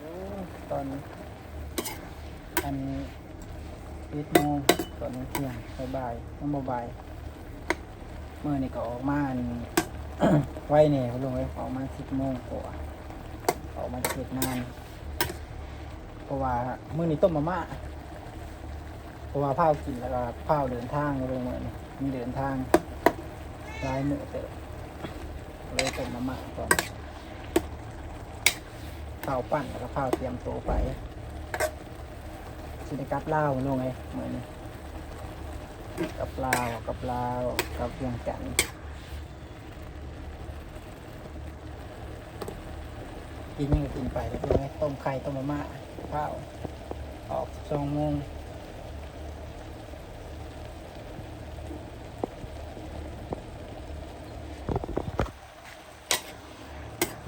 ຢູ່ຕອນອັນເອັດໂມງ ຕອນທ່ຽງ ບ່າຍໆ ຍັງບໍ່ບ່າຍ. ມື້ນີ້ກໍອອກມາອັນ ໄວແດ່ ລຸງເອີຍ ອອກມາສິບໂມງກວ່າ ອອກມາຈາກເຮັດງານ ເພາະວ່າມື້ນີ້ຕົ້ມມາມ່າ ເພາະວ່າພາວກິນ ແລ້ວກໍພາວເດີນທາງເລີຍ ມື້ນີ້ມີເດີນທາງຫຼາຍມື້ເຕີບ ເລີຍຕົ້ມມາມ່າກ່ອນ ເຂົ້າປັ້ນ ແລ້ວກໍພາວຕຽມໂຕໄປ ຊິໄດ້ກັບລາວ ລຸງເອີຍ ມື້ນີ້ກັບລາວ ກັບລາວ ກັບວຽງຈັນ. ກິນຫຍັງກໍກິນໄປເລີຍ ຕົ້ມໄຂ່ ຕົ້ມມາມ່າ ພາວອອກສິບສອງໂມງ.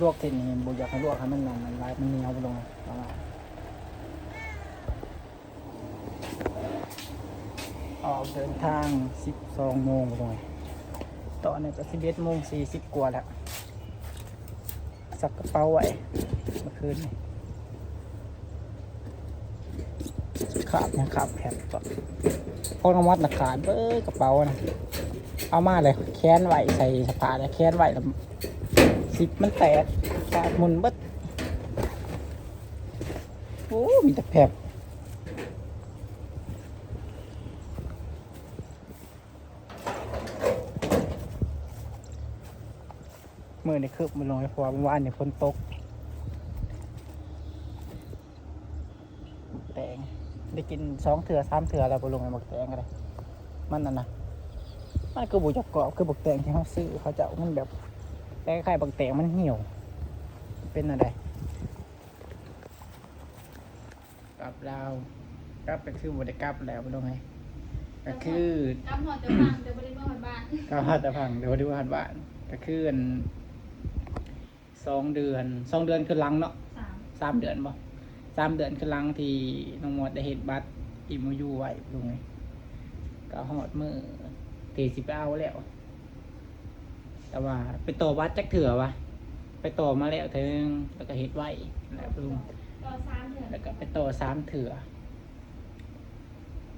ລວກເສັ້ນນີ້ບໍ່ຢາກໃຫ້ລວກໃຫ້ມັນນັ້ນຫຼາຍ ມັນໜຽວ ລຸງເອີຍ. ອອກເດີນທາງສິບສອງໂມງ ຕອນນີ້ກໍສິບເອັດໂມງສີ່ສິບກວ່າແລ້ວ. ຊັກກະເປົາໄວ້ເມື່ອຄືນນີ້ ຄາບຫຍັງ ຄາບແຟບ ຂອງນ້ອງມອດນະ ຂາດເບິດກະເປົານະ ເອົາມາແລ້ວແຂວນໄວ້ໃສ່ສະພາ ແລ້ວແຂວນໄວ້ ແລ້ວຊິບມັນແຕກ ຂາດໝຸ່ນເບິດ. ໂອ້ ມີແຕ່ແຟບ. ມື້ນີ້ຄຶບ ບໍ່ລົງ ເພາະວ່າມື້ວານນີ້ຝົນຕົກ. ແຕງໄດ້ກິນສອງເທື່ອສາມເທື່ອແລ້ວ ບໍ່ລົງ ໝາກແຕງກໍໄດ້ ມັນອັນນະ ມັນຄືບໍ່ຢາກກອບ ຄືບັກແຕງທີ່ເຮົາຊື້ເຂົາເຈົ້າ ມັນແບບ ແຕ່ຄ້າຍໆ ບັກແຕງມັນຫ່ຽວ ເປັນແນວໃດ? ກັບລາວ ກັບກໍຄືບໍ່ໄດ້ກັບແລ້ວ ບໍ່ຕ້ອງໃຫ້ ກໍຄືກັບຮອດແຕ່ຝັ່ງ ແຕ່ບໍ່ໄດ້ເມືອຮອດບ້ານ ກັບຮອດແຕ່ຝັ່ງ ແຕ່ບໍ່ໄດ້ເມືອຮອດບ້ານ ກໍຄືອັນ ສອງເດືອນ ສອງເດືອນຄືນຫຼັງເນາະ ສາມ ສາມເດືອນບໍ່ ສາມເດືອນຄືນຫຼັງທີ່ນ້ອງມອດໄດ້ເຮັດບັດ ເອັມໂອຢູ ໄວ້ ລຸງເອີຍ ກໍຮອດມື້ທີ່ຊິໄປເອົາແລ້ວ. ແຕ່ວ່າໄປຕໍ່ບັດຈັກເທື່ອວະ ໄປຕໍ່ມາແລ້ວເທື່ອໜຶ່ງ ແລ້ວກໍເຮັດໄວ້ແລ້ວລຸງ ຕໍ່ສາມເທື່ອ ແລ້ວກໍໄປຕໍ່ສາມເທື່ອ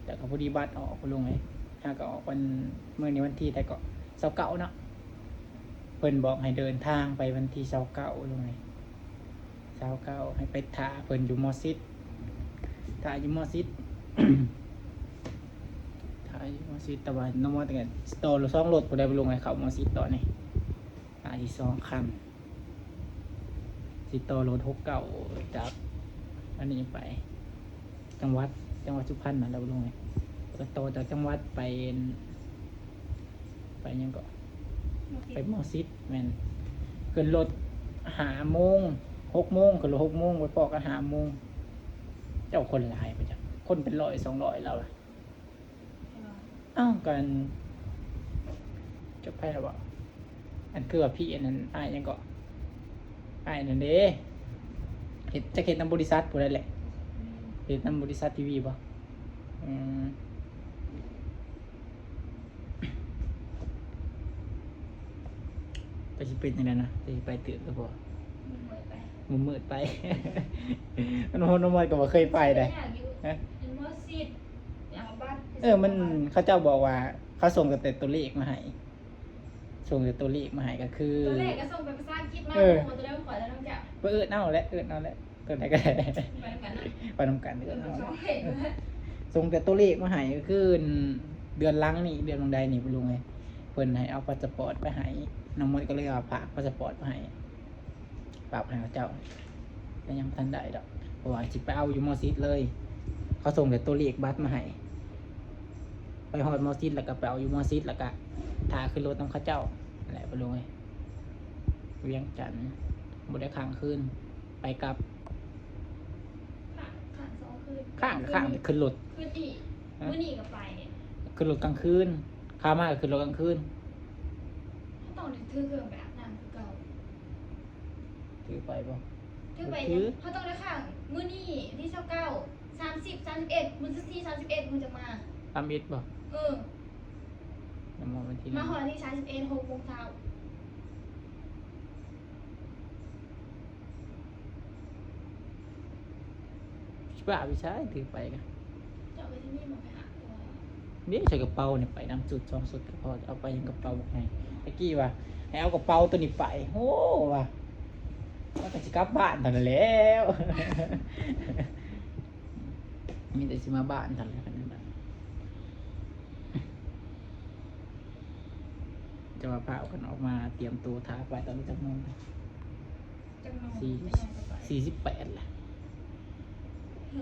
ແລ້ວກໍພໍດີບັດອອກ ລຸງເອີຍ ຫາກໍອອກວັນ ມື້ນີ້ວັນທີເທົ່າໃດເກາະ ຊາວເກົ້າເນາະ ເພິ່ນບອກໃຫ້ເດີນທາງໄປວັນທີຊາວເກົ້າ ລຸງເອີຍ. ຊາວເກົ້າ ໃຫ້ໄປຖ້າເພິ່ນຢູ່ໝໍຊິດ ຖ້າຢູ່ໝໍຊິດ ຖ້າຢູ່ໝໍຊິດ ແຕ່ວ່ານ້ອງມອດກໍຕໍ່ລົດສອງລົດພຸ້ນແຫຼະ ລຸງ ໃຫ້ເຂົ້າໝໍຊິດຕອນນີ້ ຖ້າອີກສອງຄັນ ຊິຕໍ່ລົດຫົກເກົ້າ ຈາກອັນນີ້ໄປ ຈັງຫວັດ ຈັງຫວັດສຸພັນນັ້ນແຫຼະ ລຸງເອີຍ ແລ້ວກໍຕໍ່ຈາກຈັງຫວັດໄປ ໄປຫຍັງເກາະ ໄປໝໍຊິດ ແມ່ນ ຂຶ້ນລົດຫ້າໂມງ ຫົກໂມງ ຂຶ້ນລົດຫົກໂມງ ໄປພໍ້ກັນຫ້າໂມງ. ເຈົ້າ ຄົນຫຼາຍບໍ່ຈັກ ຄົນເປັນຮ້ອຍສອງຮ້ອຍແລ້ວລະ ເອົ້າ ກັນ ຈົບໄປແລ້ວບໍ່? ອັນຄືວ່າພີ່ອັນນັ້ນ ອ້າຍຫຍັງເກາະ ອ້າຍນັ້ນເດ້ ເຮັດ ຈັກເຮັດນຳບໍລິສັດຜູ້ໃດແຫຼະ ເຮັດນຳບໍລິສັດທີວີບໍ່? ອືມ ແຕ່ຊິເປັນຈັ່ງໃດນະ ຊິໄປຕື່ມຫຼືບໍ່? ມືດໄປ ມືດໄປ ມັນ ນ້ອງມອດກໍບໍ່ເຄີຍໄປໃດ ໄປຍາກຢູ່ ຮະ ເປັນໝໍຊິດ ເອີ ມັນ ເຂົາເຈົ້າບອກວ່າ ເຂົາສົ່ງແຕ່ຕົວເລກມາໃຫ້ ສົ່ງແຕ່ຕົວເລກມາໃຫ້ ກໍຄື ຕົວແລກກໍສົ່ງເປັນພາສາອັງກິດມາ ເອີ ໂອ້ ຕົວໃດຂອງຂ້ອຍແລ້ວນ້ອງຈະ ໄປເອີ້ນເອົາແຫຼະ ເອີ້ນເອົາແຫຼະ ຕົວໃດກໍໄດ້ ໄປນຳກັນເນາະ ໄປນຳກັນ ເອີ້ນເອົາແຫຼະ ສອງເລກ ເອີ ສົ່ງແຕ່ຕົວເລກມາໃຫ້ ກໍຄືເດືອນຫຼັງນີ້ ເດືອນໃດນີ້ ລຸງເອີຍ ເພິ່ນໃຫ້ເອົາພາສປອດໄປໃຫ້ ນ້ອງມອດກໍເລີຍວ່າຝາກພາສປອດມາໃຫ້ ຝາກໃຫ້ເຂົາເຈົ້າ ແຕ່ຍັງບໍ່ທັນໄດ້ດອກ ເພາະວ່າຊິໄປເອົາຢູ່ໝໍຊິດເລີຍ ເຂົາສົ່ງແຕ່ຕົວເລກບັດມາໃຫ້ ໄປຮອດໝໍຊິດ ແລ້ວກໍໄປເອົາຢູ່ໝໍຊິດ ແລ້ວກໍຖ້າຂຶ້ນລົດນຳເຂົາເຈົ້ານັ້ນແຫຼະ ໄປລົງເວີຽງຈັນ ບໍ່ໄດ້ຄ້າງຄືນ ໄປກັບ ຄ້າງ ຄ້າງສອງຄືນ ຄ້າງ ຄ້າງຂຶ້ນລົດ ຄືນອີກ ຮະ ມື້ນີ້ກໍໄປ ຂຶ້ນລົດກາງຄືນ ຂາມາກໍຂຶ້ນລົດກາງຄືນ ເຮົາຕ້ອງໄດ້ຖືເຄື່ອງໄປອາບນ້ຳຄືເກົ່າ. ຖືໄປບໍ່? ຖືໄປ ຖື ເຮົາຕ້ອງໄດ້ຄ້າງມື້ນີ້ວັນທີຊາວເກົ້າ ສາມສິບ ສາມສິບເອັດ ມື້ທີສາມສິບເອັດ ເຮົາຈະມາ ສາມເອັດບໍ່? ເອີ ມາຮອດວັນທີ ມາຮອດວັນທີສາມສິບເອັດ ຫົກໂມງເຊົ້າ. ວ່າໄປໃສຖືໄປກະ ເຈົ້າກໍຊິມີໝ່ອງໄປຫາຕົວ ນີ້ໃສ່ກະເປົານີ້ໄປນຳ ຊຸດສອງຊຸດກໍພໍ ເອົາໄປຫຍັງກະເປົາບັກໃຫຍ່ ຕະກີ້ວ່າໃຫ້ເອົາກະເປົາໂຕນີ້ໄປ ໂອ້ ວ່າ ວ່າກໍຊິກັບບ້ານເທົ່ານັ້ນແລ້ວ ມີແຕ່ຊິມາບ້ານເທົ່ານັ້ນແຫຼະ ຈະວ່າພາກັນອອກມາຕຽມໂຕຖ້າໄປຕອນນີ້ຈັກໂມງ? ຈັກໂມງ? ສີ່ ສີ່ສິບແປດລະ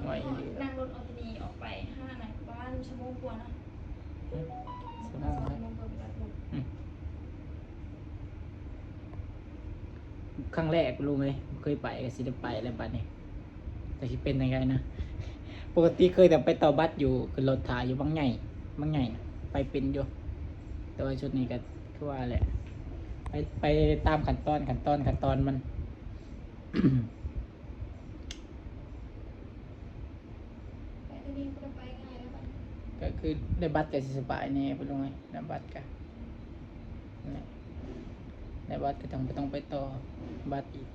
ໄວຢູ່ ນັ່ງລົດອອກຈາກນີ້ອອກໄປຫານັ້ນປະມານຊົ່ວໂມງກວ່າເນາະ ຮະ? ຊົ່ວໂມງ ຊົ່ວໂມງກວ່າ ອືມ ຄັ້ງແລກ ລຸງເອີຍ ບໍ່ເຄີຍໄປ ກໍຊິໄດ້ໄປແລ້ວບັດນີ້ ຈັກຊິເປັນຈັ່ງໃດນະ ປົກກະຕິເຄີຍແຕ່ໄປຕໍ່ບັດຢູ່ ຂຶ້ນລົດຖ້າຢູ່ບາງໃຫຍ່ ບາງໃຫຍ່ນະ ໄປເປັນຢູ່ ແຕ່ວ່າຊຸດນີ້ກໍຄືວ່າແຫຼະ ໄປ ໄປຕາມຂັ້ນຕອນ ຂັ້ນຕອນ ຂັ້ນຕອນມັນ ໄປຕົວນີ້ກໍໄດ້ໄປງ່າຍແລ້ວບັດນີ້ ກໍຄືໄດ້ບັດກໍຊິສະບາຍແດ່ ບໍ່ຮູ້ໄງ ໄດ້ບັດກໍ ໄດ້ບັດກໍຕ້ອງ ບໍ່ຕ້ອງໄປຕໍ່ບັດອີກ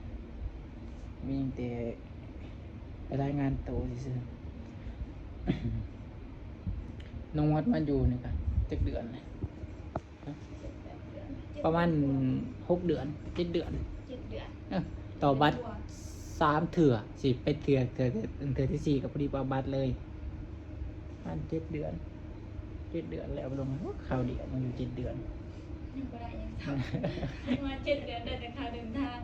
ມີແຕ່ໄປລາຍງານໂຕຊື່ໆ ນ້ອງມອດມາຢູ່ນີ້ກະຈັກເດືອນແລ້ວ? ປະມານຫົກເດືອນ ເຈັດເດືອນ ເຈັດເດືອນ ເອີ ຕໍ່ບັດສາມເທື່ອ ຊິໄປເທື່ອ ເທື່ອ ເທື່ອທີສີ່ກໍພໍດີໄປເອົາບັດເລີຍ ປະມານເຈັດເດືອນ ເຈັດເດືອນແລ້ວ ລົງ ໂອ້ ຄາວດຽວມາຢູ່ເຈັດເດືອນ ຍັງບໍ່ໄດ້ຫຍັງຊ້ຳ ມາເຈັດເດືອນ ໄດ້ແຕ່ຄ່າເດີນທາງ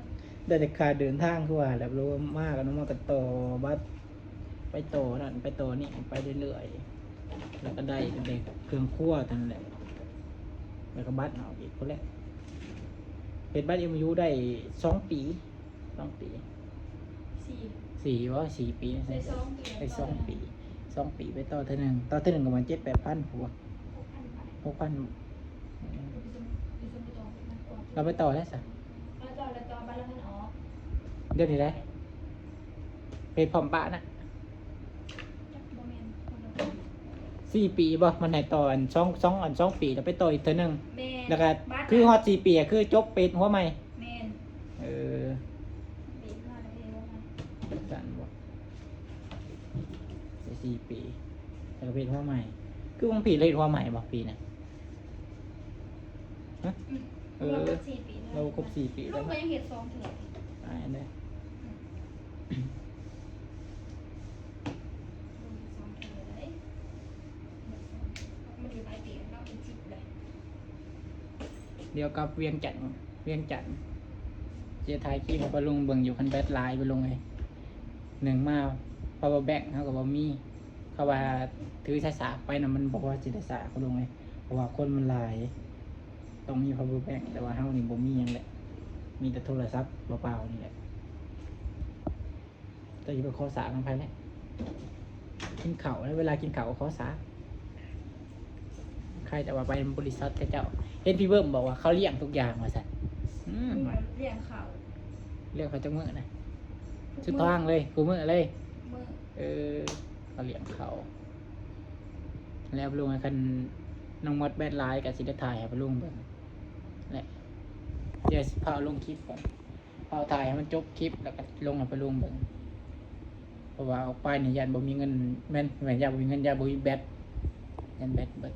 ໄດ້ແຕ່ຄ່າເດີນທາງ ຄືວ່າແຫຼະ ລົງມາກໍນ້ອງມອດກໍຕໍ່ບັດ ໄປຕໍ່ນັ້ນໄປຕໍ່ນີ້ໄປເລື້ອຍໆ ແລ້ວກໍໄດ້ແຕ່ເຄື່ອງຄົວເທົ່ານັ້ນແຫຼະ ແລ້ວກໍບັດອອກອີກພຸ້ນແຫຼະ ເຮັດບັດເອັມໂອຢູໄດ້ສອງປີ ສອງປີ ສີ່ ສີ່ບໍ່ ສີ່ປີ ໄດ້ສອງປີ ໄດ້ສອງປີ ສອງປີໄປຕໍ່ເທື່ອໜຶ່ງ ຕໍ່ເທື່ອໜຶ່ງປະມານເຈັດແປດພັນພຸ້ນ ຫົກພັນ ຫົກພັນ ອືມ ຢູ່ຊົມ ຢູ່ຊົມປະຕອງ ແລ້ວໄປຕໍ່ໄດ້ຊະ? ແລ້ວຕໍ່ ແລ້ວຕໍ່ບັດລະພັນອອກ ດຽວນີ້ໄດ໋ ເຮັດພ້ອມປ້ານະ ຈັກບໍ່ແມ່ນ ຄົນລະ ສີ່ປີບໍ່ ມັນໃຫ້ຕໍ່ອັນສອງ ສອງ ອັນສອງປີ ແລ້ວໄປຕໍ່ອີກເທື່ອໜຶ່ງ ແມ່ນ ແລ້ວກໍ ບັດ ຄືຮອດສີ່ປີ ຄືຈົບ ໄປເຮັດຫົວໃໝ່ ແມ່ນ ເອີ ເປັນມາແລ້ວເຮັດຫົວໃໝ່ ຊັ້ນບໍ່ ໄປສີ່ປີ ແລ້ວກໍໄປເຮັດຫົວໃໝ່ ຄືຂອງພີ່ລະເຮັດຫົວໃໝ່ບໍ່ ປີນະ? ຮະ? ອືມ ເອີ ລາວຄົບສີ່ປີແລ້ວ ລາວກໍຍັງເຮັດສອງເທື່ອ ຕາຍແລ້ວ ອືມ ເຮັດສອງເທື່ອເລີຍ ມັນຢູ່ຫຼາຍປີແລ້ວ ເປັນສິບແລ້ວ ດຽວກັບວຽງຈັນ ວຽງຈັນ ຊິຖ່າຍຄລິບໃຫ້ປ້າລຸງເບິ່ງຢູ່ ຄັນແບັດຫຼາຍປ້າລຸງເອີຍ ໜຶ່ງມາ ພາວເວີແບັງເຮົາກໍບໍ່ມີ ເຂົາວ່າຖືສາກໆໄປນະ ມັນບໍ່ພໍຊິໄດ້ສາກປ້າລຸງເອີຍ ເພາະວ່າຄົນມັນຫຼາຍ ຕ້ອງມີພາວເວີແບັງ ແຕ່ວ່າເຮົານີ້ບໍ່ມີຫຍັງແຫຼະ ມີແຕ່ໂທລະສັບເປົ່າໆນີ້ແຫຼະ ເຈົ້າຊິໄປຂໍສາກນຳໃຜແຫຼະ ກິນເຂົ້າ ເວລາກິນເຂົ້າກໍຂໍສາກ ໃຄຈະວ່າໄປບໍລິສັດເຂົາເຈົ້າ ເຫັນພີ່ເບິ່ມບອກວ່າເຂົາລ້ຽງທຸກຢ່າງວ່າຊັ້ນ ອືມ ລ້ຽງເຂົ້າ ລ້ຽງເຂົາຈັກມື້ນະ? ສຸດທາງເລີຍ ຄູ່ມື້ເລີຍ ມື້ ເອີ ເຂົາລ້ຽງເຂົາ ແລ້ວລຸງ ຄັນນ້ອງມອດແບັດຫຼາຍກໍຊິໄດ້ຖ່າຍໃຫ້ປ້າລຸງເບິ່ງແຫຼະ ດຽວຊິພາລົງຄລິບກ່ອນ ພາຖ່າຍໃຫ້ມັນຈົບຄລິບ ແລ້ວກໍລົງໃຫ້ປ້າລຸງເບິ່ງ ເພາະວ່າອອກໄປນີ້ຢ້ານບໍ່ມີເງິນ ແມ່ນ ແມ່ນຢ້ານບໍ່ມີເງິນ ຢ້ານບໍ່ມີແບັດ ຢ້ານແບັດເບິດ